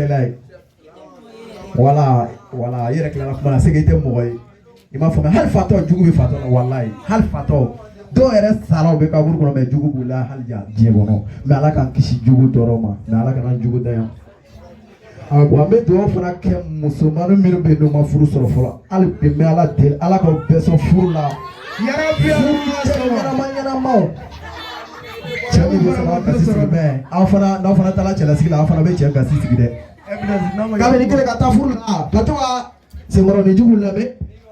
kɛla ye. Wala wala, i yɛrɛ tilala kuma na, c'est que i tɛ mɔgɔ ye. I m'a faamuya, hali fatɔ jugu bɛ fatɔ la, walayi, hali fatɔ dɔw yɛrɛ sara, u bɛ kaburu kɔnɔ, mais jugu b'u la hali ja diɲɛ kɔnɔ. Mais Ala k'an kisi jugu tɔɔrɔ ma, mais Ala kana jugu da yan. Wa n bɛ dugawu fana kɛ musomanin minnu bɛ yen, n'u ma furu sɔrɔ fɔlɔ, hali bi n bɛ Ala deli, Ala k'aw bɛɛ sɔn furu la. Yarabi. Furu cɛ ɲɛnama ɲɛnamaw, cɛ min bɛ sɔn ka gasi sigi. Mais aw fana, n'aw fana taara cɛlasigi la, aw fana bɛ cɛ gasi sigi dɛ. Kabini kelen ka taa furu la, ka to ka senkɔrɔnin jugu lamɛn,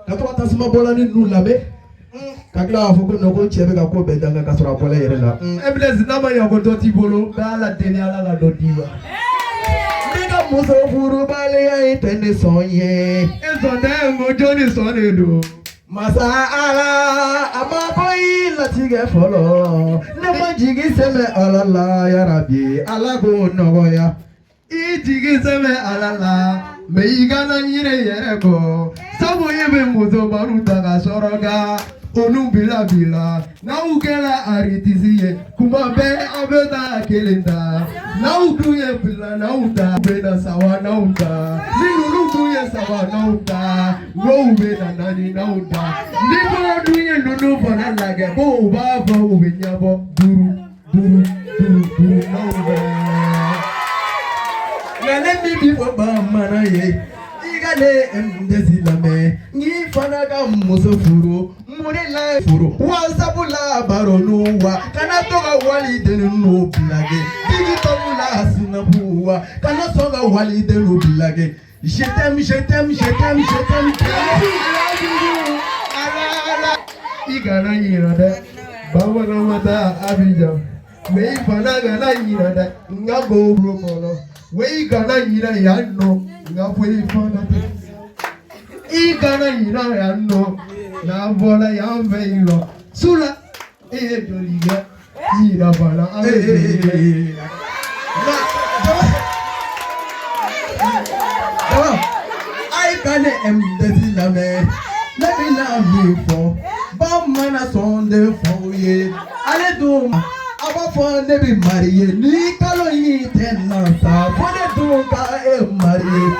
ka to ka tasuma bɔlani ninnu lamɛn, ka tila k'a fɔ ko non, ko cɛ bɛ ka ko bɛɛ danga, ka sɔrɔ a bɔla i yɛrɛ la. Eminence, n'a ma ɲɛ ko dɔ t'i bolo, n bɛ Ala deli, Ala ka dɔ d'i ma. Ne ka muso furubaliya in tɛ ne sɔn ye. E sɔn tɛ, ko jɔnni sɔn de don? Masa Ala, a ma bɔ i latigɛ fɔlɔ, ne ma jigi sɛmɛ Ala la, yarabi, Ala k'o nɔgɔya. I jigi sɛmɛ Ala la, mais i kana ɲinɛ i yɛrɛ kɔ, sabu i bɛ musomaninw ta ka sɔrɔ ka olu bila bila. N'aw kɛra artiste ye, kuma bɛɛ aw bɛ taa kelen ta. N'aw dun ye filananw ta, u bɛ na sabananw ta. Ni ninnu dun ye sabananw ta, n'o bɛ na naanianw ta. Ni mɔgɔ dun ye ninnu fana lajɛ, ko u b'a fɔ u bɛ ɲɛbɔ duuru duuru duuru duuru n'aw bɛɛ. Nka ne min bi fɔ bamanan ye, i ka ne MDS lamɛn, n'i fana ka muso furu, mun de la furu WhatsApp la baronu wa, kana to ka waliden ninnu bilage TikTok la, Snap wa, kana sɔn ka waliden ninnu bilage. Je t'aime, je t'aime, je t'aime, je t'aime. Ala Ala, i kana ɲinɛ dɛ, bamananw ma taa Abidjan, mais i fana kana ɲinɛ dɛ, n ka goro kɔnɔ wa, i kana ɲinɛ yan nɔ, n ka foyi fana tɛ. I kana ɲinɛ yan nɔ, n'an bɔra yan fɛ yen nɔ su la, e ye joli kɛ ɲinɛ fana, an bɛ joli kɛ. Daba, daba, a ye ka ne MDS lamɛn, ne bɛna min fɔ, bamanan sɔn de fɔ aw ye. Ale dun a b'a fɔ ne bɛ marier ni kalo in tɛ na sa, fo ne dun ka e marier.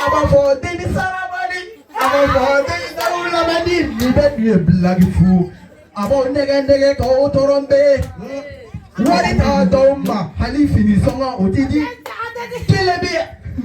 A b'a fɔ deni sarabali, a b'a fɔ deni sarabali, nin bɛɛ dun ye blague fu. A b'aw nɛgɛ nɛgɛ k'aw tɔɔrɔ bɛ wari t'a dɔw ma, hali fini sɔngɔ o ti di. Kelen bɛ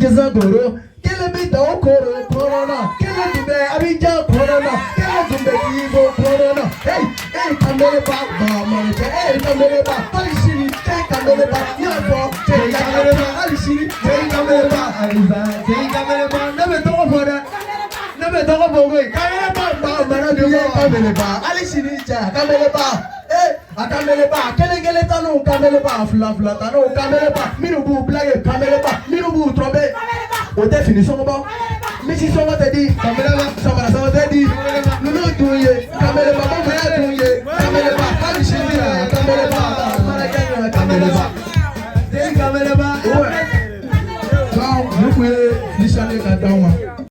Gesagoro, kelen bɛ Dawukoro kɔnɔna, kelen tun bɛ Abidjan kɔnɔna, kelen tun bɛ Kibo kɔnɔna. Hey hey, Kameleba bamanan cɛ, hey Kameleba, hali sini cɛ Kameleba, n y'a fɔ cɛ Kameleba, hali sini cɛ Kameleba. Alisa, cɛ Kameleba, ne bɛ tɔgɔ fɔ dɛ, ne bɛ tɔgɔ fɔ koyi. Kameleba bamanan dun ye Kameleba, hali sini cɛ Kameleba. Eh, a Kameleba kelen kelen ta n'o Kameleba, fila fila ta n'o Kameleba, minnu b'u blague Kameleba, minnu b'u tromper, o tɛ fini sɔngɔ bɔ, misi sɔngɔ tɛ di Kameleba, samara sɔngɔ tɛ di. Ninnu dun ye Kameleba, bamanan dun ye Kameleba, hali sini a Kameleba, bamanan ye Kameleba. Cɛ Kameleba. Ouais. Donc, nin kun ye Lisane ka d'aw ma.